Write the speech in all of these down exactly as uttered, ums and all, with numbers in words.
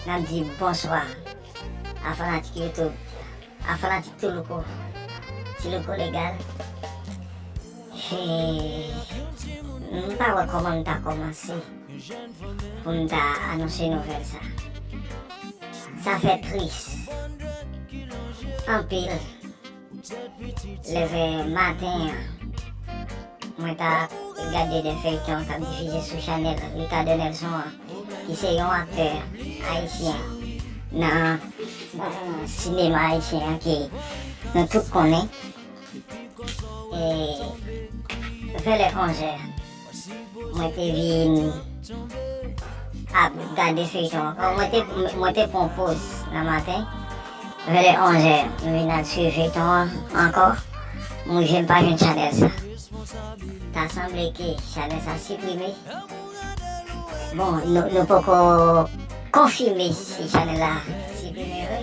N ap di bonswa a fanatik YouTube, a fanatik Ti Louko, Ti Louko Legal. E, m pa wè kòman m ta kòmanse pou m ta anonse nouvèl sa. Sa fè tris anpil. Leve maten an, mwen ta gade de feyton k ap difize sou chanèl Ricardo Nelson an, ki se yon aktè ayisyen nan, nan sinema ayisyen an ke nou tout konnen. E vè lè onzè, mwen te vin ap gade feyton an. Mwen te, mwen te pran poz nan maten. Vè lè onzè, m vin al swiv feyton an ankò. M rive m pa jwenn chanèl sa. Ta sanble ke chanèl sa siprime. Bon, nou, nou poko konfime si chanèl la siprime vre.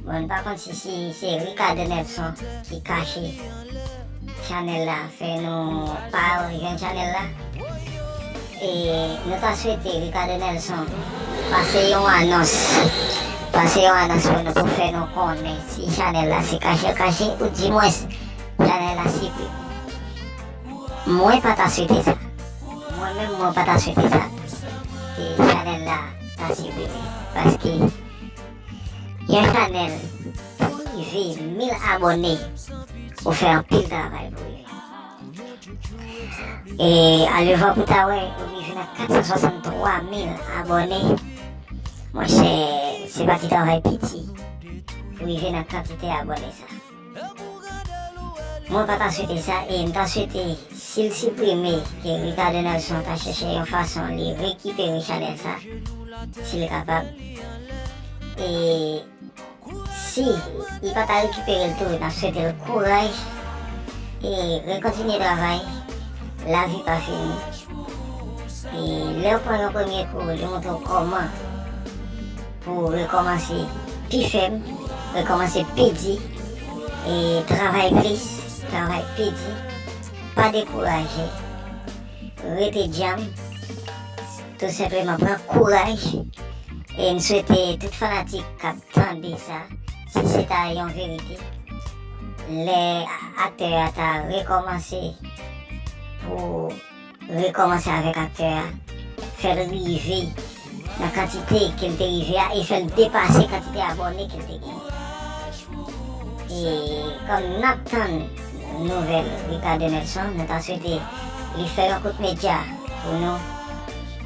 Bon, nou pa konn si, si se Ricardo Nelson ki kache chanèl la, fè nou pa jwenn chanèl la. E nou ta swete Ricardo Nelson pase yon anons, pase yon anons pou nou, pou fè nou konnen si chanèl la se kache kache, ou dimwens chanèl la siprime. Mwen pa ta swete sa. Mwen menm, mwen pa ta swete sa. Ke chanèl la ta siprime. Paske yon chanèl pou rive mil abòne, ou fè anpil travay pou rive. E alevwa pou ta wè, ou rive nan kat san swasanntwa mil abòne. Monchè, se pa ti travay piti pou rive nan kantite abòne sa. Mwen pa ta swete sa, e m ta swete, si l siprime, ke Ricardo Nelson ta chèche yon fason li rekipere chanèl sa, si l kapab. E si li pa ta rekipere l tou, n ap swete l kouraj e rekontinye travay. Lavi pa fini. E lè w pran yon premye kou, li montre w kòman pou w rekòmanse pi fèm, rekòmanse pi di, e travay plis, travay pi di. Pa dekouraje, rete djanm, tou senpleman pran kouraj. E m swete tout fanatik k ap tande sa, si se ta yon verite, lè aktè a ta rekòmanse pou rekòmanse avèk aktè a, fè l rive nan kantite ke l te rive a e fè l depase kantite abòne ke l te genyen. E kòm n ap tann nouvèl Ricardo Nelson, nou ta swete li fè yon kout medya pou nou,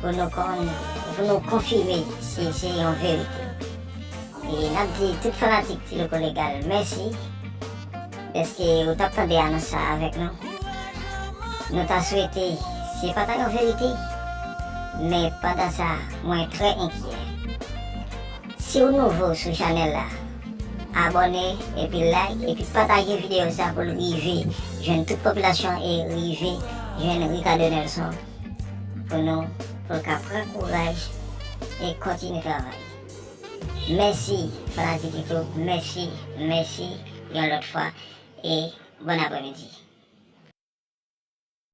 pou nou kon-, pou nou konfime si se yon verite. E n ap di tout fanatik Ti Louko Legal mèsi dèske ou t ap tande anons sa avèk nou. Nou ta swete se pa ta yon verite, men pandan sa, mwen trè enkyè. Si w nouvo sou chanèl la, abòne epi like epi pataje videyo sa pou l rive jwenn tout popilasyon e rive jwenn Ricardo Nelson pou nou, pou l ka pran kouraj e kontinye travay. Mèsi, fanatik YouTube, mèsi, mèsi yon lòt fwa e bon aprèmidi.